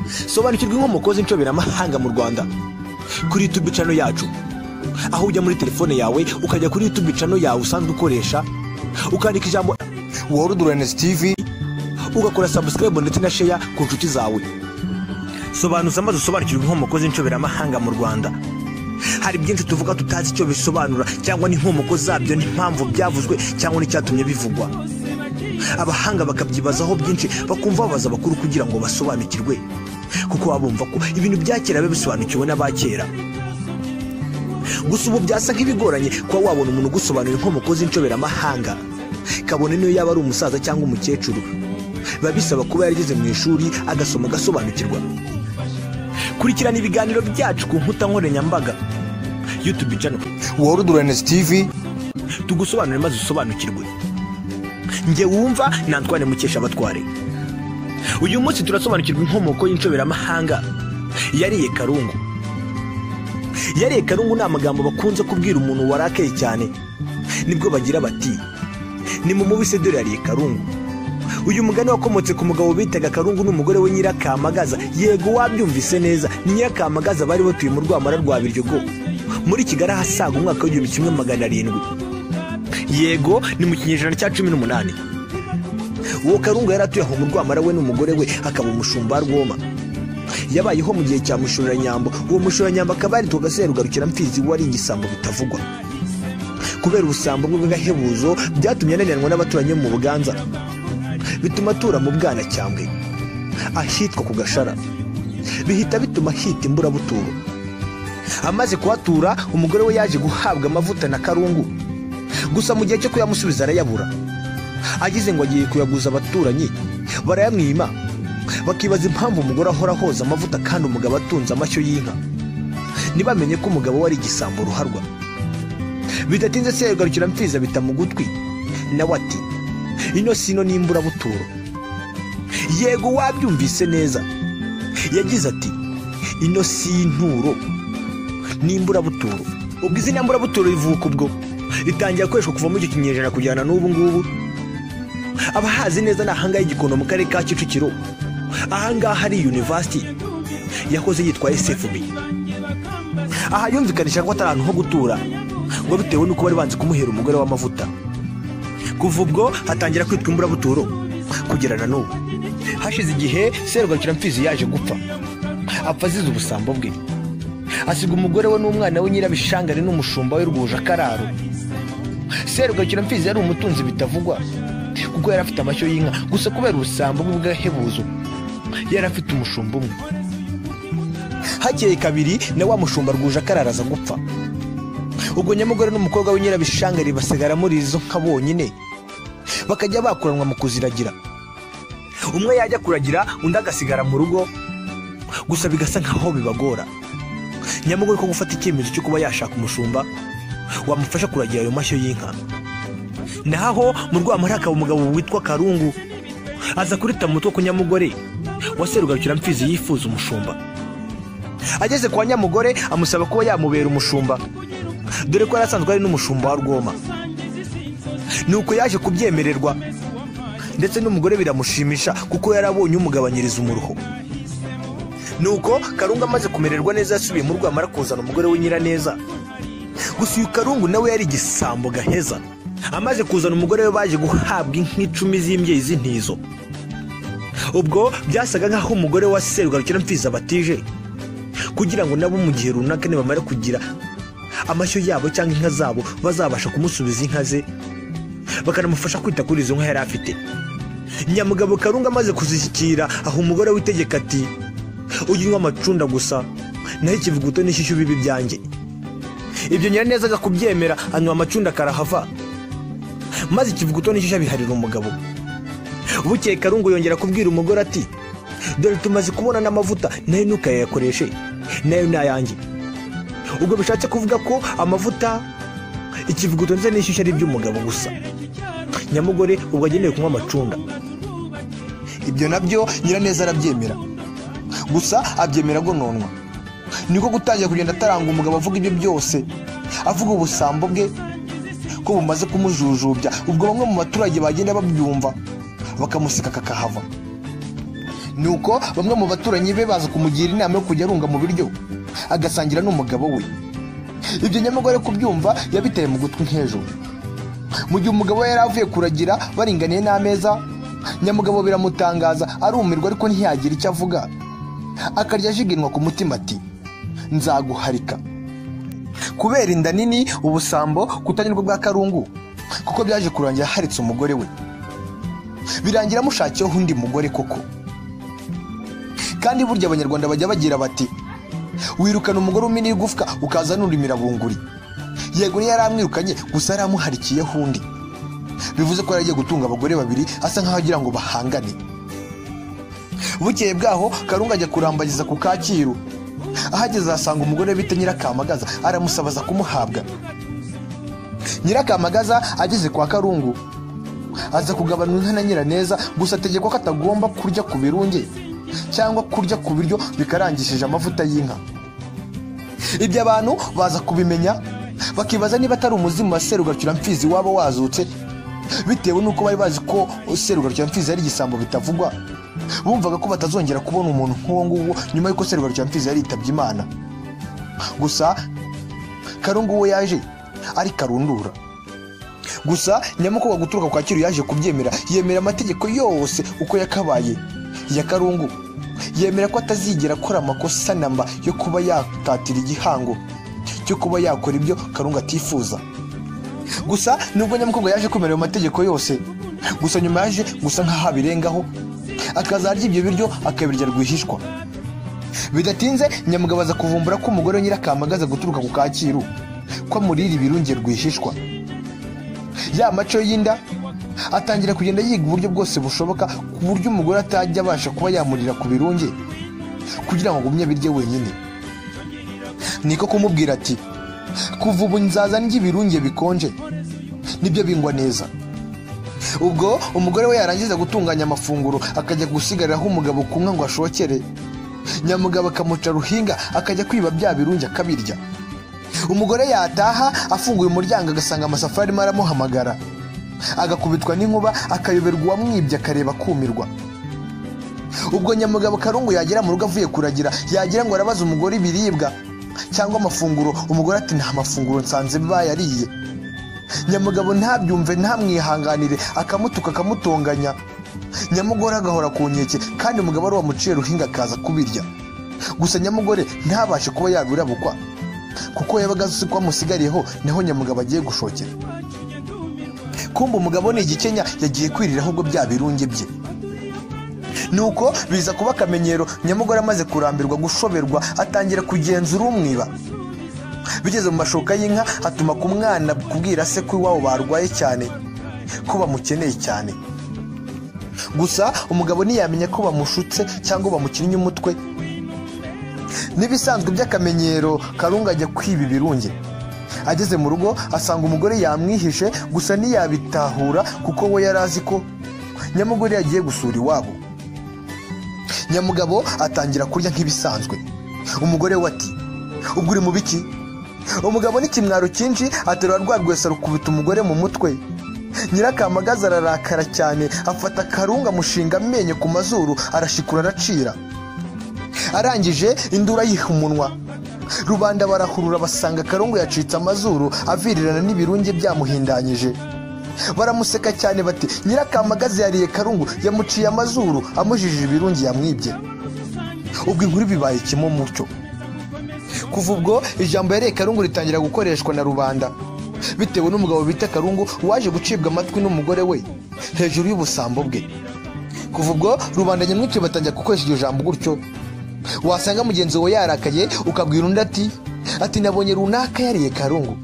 Sobanukirwa inkomoko z'inshoberamahanga mu Rwanda kuri YouTube channel yacu, aho ujya muri telefone yawe ukajya kuri YouTube channel yawe usanzwe ukoresha, ukandika ijambo World Awareness TV, ugakora subscribe ndetse na share ku nshuti zawe. Sobanuza maze usobanukirwe inkomoko z'inshoberamahanga mu Rwanda. Hari byinshi tuvuga tutazi icyo bisobanura, cyangwa n'inkomoko zabyo, n'impamvu byavuzwe, cyangwa n'icyatumye bivugwa. Abahanga bakabyibazaho byinshi, bakumva babaza abakuru kugira ngo basobanukirwe, kuko baba bumva ko ibintu bya kera biba bisobanukiwe n'abakera. Gusa ubu byasa nk'ibigoranye kuba wabona umuntu ugusobanurira inkomoko z'inshoberamahanga, kabone niyo yaba ari umusaza cyangwa umukecuru. Biba bisaba kuba yarageze mu ishuri agasoma agasobanukirwa. Kurikirana ibiganiro byacu ku nkuta nkoranyambaga, YouTube channel World Awareness TV, tugusobanurire maze usobanukirwe. Njye wumva ni Antoine Mukesha Batware. Uyu munsi turasobanukirwa inkomoko y'inshoberamahanga yariye karungu. Yariye karungu ni amagambo bakunze kubwira umuntu warakaye cyane, nibwo bagira bati ni mu mubise dore yariye karungu. Uyu mugani wakomotse ku mugabo bitaga Karungu n'umugore we Nyirakamagaza. Yego wabyumvise neza, ni Nyirakamagaza bari batuye mu Rwamara rwa Biryogo muri Kigali ahasaga umwaka w'1700. Yego ni mu kinyejana cya 18. Uwo Karungu yari atuye aho mu Rwamara we n'umugore we, akaba umushumba Rwoma. Yabayeho mu gihe cya Mushoranyambo. Uwo Mushoranyambo akaba yaritwaga Serugarukira-Mfizi, wari igisambo bitavugwa. Kubera ubusambo bwe bw'agahebuzo byatumye ananiranywa n'abaturanyi mu Buganza, bituma atura mu Bwanacyambwe ahitwa ku Gashara, bihita bituma hita imburabuturo. Amaze kuhatura, umugore we yaje guhabwa amavuta na Karungu, gusa mu gihe cyo kuyamusubiza arayabura. Agize ngo agiye kuyaguza abaturanyi barayamwima, bakibaza impamvu umugore ahora ahoza amavuta kandi umugabo atunze amashyo y'inka. Ntibamenye ko umugabo we ari igisambo ruharwa. Bidatinze Serugarukira-Mfizi abita mu gutwi, nawe ati ino sino ni imburabuturo. Yego wabyumvise neza, yagize ati ino si inturo ni imburabuturo. Ubwo izina mburabuturo rivuka ubwo ritangira gukoreshwa kuva muri icyo kinyejana kujyana n'ubu ngubu. Abahazi neza ni ahangaha i Gikondo mu karere ka Kicukiro, ahangaha hari university yahoze yitwa SFB. Aha yumvikanisha ko atari ahantu ho gutura, ngo bitewe n'uko bari banze kumuhera umugore w'amavuta. Kuva ubwo hatangira kwitwa imburabuturo kugera na n'ubu. Hashize igihe Serugarukira-Mfizi yaje gupfa, apfa azize ubusambo bwe, asiga umugore we n'umwana we Nyirabishangari n'umushumba we Rwujakararo. Serugarukira-Mfizi yari umutunzi bitavugwa, kuko yari afite amashyo y'inka, gusa kubera ubusambo bwe bw'agahebuzo yari afite umushumba umwe. Hakeye kabiri na wa mushumba Rwujakararo aza gupfa. Ubwo nyamugore n'umukobwa we Nyirabishangari basigara muri izo nka bonyine, bakajya bakuranwa mu kuziragira. Umwe yajya kuragira undi agasigara mu rugo, gusa bigasa nkaho bibagora. Nyamugore ko gufata icyemezo cyo kuba yashaka umushumba wamufasha kuragira ayo mashyo y'inka. Naho mu Rwamara hakaba umugabo witwa Karungu, aza kurita mu mutwe ko nyamugore wa Serugarukira-Mfizi yifuza umushumba. Ageze kwa nyamugore amusaba kuba yamubera umushumba, dore ko yari asanzwe ari n'umushumba wa Rwoma. Nuko yaje kubyemererwa, ndetse n'umugore biramushimisha kuko yarabonye umugabanyiriza umuruho. Nuko Karungu amaze kumererwa neza yasubiye mu Rwamara kuzana umugore we Nyiraneza. Gusa uyu Karungu nawe yari igisambo gaheza. Amaze kuzana umugore we baje guhabwa inka 10 z'imbyeyi z'intizo. Ubwo byasaga nkaho umugore wa Serugarukira-Mfizi abatije, kugira ngo nabo mu gihe runaka nibamara kugira amashyo yabo cyangwa inka zabo bazabasha kumusubiza inka ze, bakanamufasha kwita kuri izo nka yari afite. Nyamugabo Karungu amaze kuzishyikira, aho umugore w'itegeka ati ujye unywa amacunda gusa, naho ikivuguto n'ishyushyu bibi byanjye. Ibyo Nyiraneza aza kubyemera, anywa amacunda karahava, maze ikivuguto n'ishyushyu abiharira umugabo. Bukeye Karungu yongera kubwira umugore ati dore tumaze kubona n'amavuta, nayo ntukayakoreshe, nayo ni ayanjye. Ubwo bishatse kuvuga ko amavuta, ikivuguto ndetse n'ishyushyu ari iby'umugabo gusa. Nyamugore ubwo agenewe kunywa amacunda. Ibyo nabyo Nyiraneza arabyemera, gusa abyemera gononwa. Niko gutangira kugenda ataranga umugabo avuga ibyo byose, avuga ubusambo bwe ko bumaze kumujujubya. Ubwo bamwe mu baturage bagenda babyumva bakamuseka kakahava. Nuko bamwe mu baturanyi be baza kumugira inama yo kujya arunga mu biryo agasangira n'umugabo we. Ibyo nyamugore kubyumva yabiteye mu gutwi nk'ejo. Mu gihe umugabo we yari avuye kuragira baringaniye n'ameza, nyamugabo biramutangaza arumirwa, ariko ntiyagira icyo avuga, akarya ajiginwa ku mutima ati nzaguharika. Kubera inda nini, ubusambo, kutanyurwa bwa Karungu, kuko byaje kurangira haritse umugore we, birangira amushakiyeho undi mugore koko. Kandi burya abanyarwanda bajya bagira bati wirukana umugore umini igufwa ukaza n'undi mirabunguri. Yego niyo yaramwirukanye, gusa yaramuharikiyeho undi, bivuze ko yari agiye gutunga abagore babiri, asa nkaho agira ngo bahangane. Bukeye bwaho Karungu ajya kurambagiza ku Kacyiru. Ahageze ahasanga umugore bita Nyirakamagaza, aramusabaza kumuhabwa. Nyirakamagaza ageze kwa Karungu aza kugabana inka na Nyiraneza, gusa ategekwa ko atagomba kurya ku birunge cyangwa kurya ku biryo bikarangishije amavuta y'inka. Ibyo abantu baza kubimenya bakibaza niba atari umuzimu wa Serugarukiramfizi waba wazutse, bitewe n'uko bari bazi ko Serugarukiramfizi ari igisambo bitavugwa. Bumvaga ko batazongera kubona umuntu nk'uwo nguwo nyuma y'uko Serugarukiramfizi yari yitabye Imana. Gusa Karungu we yaje ari karundura. Gusa nyamukobwa guturuka kwa Kacyiru yaje kubyemera, yemera amategeko yose uko yakabaye ya Karungu, yemera ko atazigera akora amakosa namba yo kuba yatatira igihango cyo kuba yakora ibyo Karungu atifuza. Gusa nubwo nyamukobwa yaje kwemera ayo mategeko yose, gusa nyuma yaje gusa nkaho abirengaho, akazarya ibyo biryo akabirya rwihishwa. Bidatinze nyamugabo aza kuvumbura ko umugore Nyirakamagaza guturuka ku Kacyiru ko amurira ibirunge rwihishwa. Ya maco y'inda atangira kugenda yiga uburyo bwose bushoboka ku buryo umugore atajya abasha kuba yamurira ku birunge kugira ngo agumye abirye wenyine. Niko kumubwira ati kuva ubu nzaza ndya ibirunge bikonje nibyo bingwa neza. Ubwo umugore we yarangiza gutunganya amafunguro akajya gusigariraho umugabo kumwe ngo ashokere, nyamugabo akamuca ruhinga akajya kwiba bya birunge akabirya. Umugore yataha afunguye umuryango agasanga amasafari arimo aramuhamagara, agakubitwa n'inkuba akayoberwa uwamwibye akareba kumirwa. Ubwo nyamugabo Karungu yagera mu rugo avuye kuragira, yagira ngo arabaza umugore ibiribwa cyangwa amafunguro, umugore ati nta mafunguro nsanze bayariye. Nyamugabo ntabyumve ntamwihanganire, akamutuka akamutonganya. Nyamugore agahora ku nkeke, kandi umugabo ari wamuciye ruhinga akaza kubirya. Gusa nyamugore ntabashe kuba yabirabukwa kuko yabaga azi ko amusigariyeho, naho nyamugabo agiye gushokera. Kumba umugabo ni igikenya, yagiye kwirira ahubwo bya birunge bye. Nuko biza kuba akamenyero, nyamugore amaze kurambirwa gushoberwa atangira kugenzura umwiba. Bigeze mu mashoka y'inka atuma ku mwana kubwira se ko iwabo barwaye cyane, ko bamukeneye cyane. Gusa umugabo ntiyamenya ko bamushutse cyangwa bamukinnye umutwe. N'ibisanzwe by'akamenyero Karungu ajya kwiba ibirunge. Ageze mu rugo asanga umugore yamwihishe, gusa ntiyabitahura kuko we yari azi ko nyamugore yagiye gusura iwabo. Nyamugabo atangira kurya nk'ibisanzwe. Umugore we ati ubwo uri mu biki? Umugabo n'ikimwaro cyinshi aterura rwa rwesa rukubita umugore mu mutwe. Nyirakamagaza ararakara cyane, afata Karungu amushinga amenyo ku mazuru, arashikura aracira. Arangije indura yiha umunwa. Rubanda barahurura basanga Karungu yacitse amazuru avirirana n'ibirunge byamuhindanyije. Baramuseka cyane bati Nyirakamagaza yariye Karungu, yamuciye amazuru amujijije ibirunge yamwibye. Ubwo inkuru bibaye kimo mucyo. Kuva ubwo ijambo yariye Karungu ritangira gukoreshwa na rubanda, bitewe n'umugabo bita Karungu waje gucibwa amatwi n'umugore we hejuru y'ubusambo bwe. Kuva ubwo rubanda nyamwinshi batangira gukoresha iryo jambo gutyo. Wasanga mugenzi we yarakaye ukabwira undi ati nabonye runaka yariye Karungu,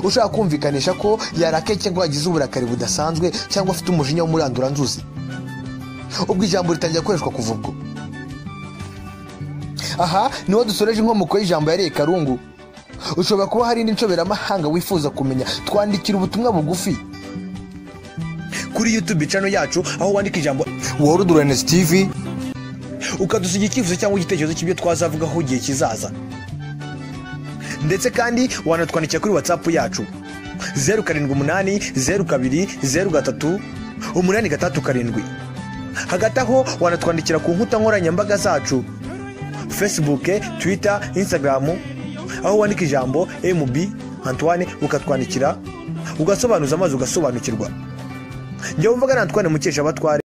ushaka kumvikanisha ko yarakaye cyangwa yagize uburakari budasanzwe cyangwa afite umujinya w'umuranduranzuzi. Ubwo ijambo ritangira gukoreshwa kuva ubwo. Aha niho dusoreje inkomoko y'ijambo yariye Karungu. Ushobora kuba hari indi nshoberamahanga wifuza kumenya, twandikira ubutumwa bugufi kuri YouTube channel yacu, aho wandika ijambo World Awareness TV, ukadusiga icyifuzo cyangwa igitekerezo cy'ibyo twazavugaho igihe kizaza. Ndetse kandi wanatwandikira kuri WhatsApp yacu 078 02 03 867. Hagati aho wanatwandikira ku nkuta nkoranyambaga zacu, Facebook, Twitter, Instagram, aho wandika ijambo MB Antoine ukatwandikira, ugasobanuza maze ugasobanukirwa. Njye wumvaga na Antoine Mukesha Abatware.